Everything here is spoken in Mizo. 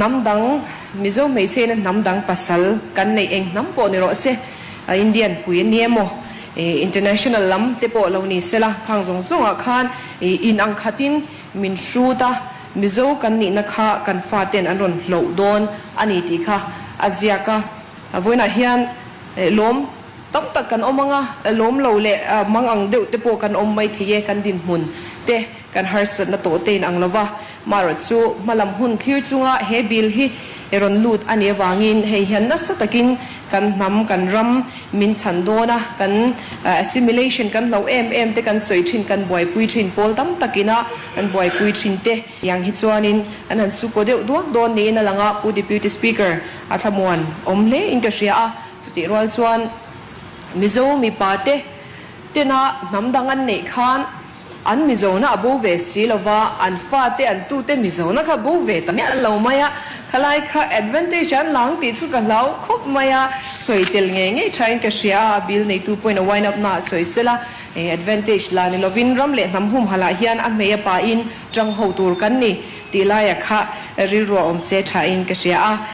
Hnam dang, Mizo hmeichhe ina hnam dang pasal kan neih eng hnam pawh ni rawh se, Indian pui a ni emaw, international lam te pawh lo ni sela, khang zawng zawngah khan in ang khatin min hrut a, Mizo kan nihna kha kan faten an rawn hloh dawn a ni tih kha a ziak a. Vawiinah hian lawm tam tak kan awm ang a, lawm lo leh mang ang deuh te pawh kan awm mai thei e, kan dinhmun te kan harsatna tawh te in ang lo va. Marawh chu hmalam hun thlir chunga he bill hi rawn lut a nih avangin hei hian nasa takin kan hnam, kan ram min chhan dawn a, kan assimilation kan hloh em em te kan sawi thin, kan buaipui thin, pawl tam takina kan buaipui thin te yang hi chuanin an han sukaw deuh duak dawn niin a lang a, Pu Deputy Speaker a thlamuan awm hle in ka hria a, chutih rual chuan Mizo mipa te tena hnam dang an neih khan An Mizona a bo ve si lo va, an fate an tute Mizona kha bo ve ta miah lo mai a, khalai kha advantage an lang tih chu ka hlau khawp mai a, sawi tel ngei ngei thain ka hria a, a bill neitu pawhin a wind up na ah sawi sela, advantage la ni lovin ram leh hnam humhalh ah hian a hmei a pain tang ho tur kan ni tih laia kha rilru a awm se thain ka hria a.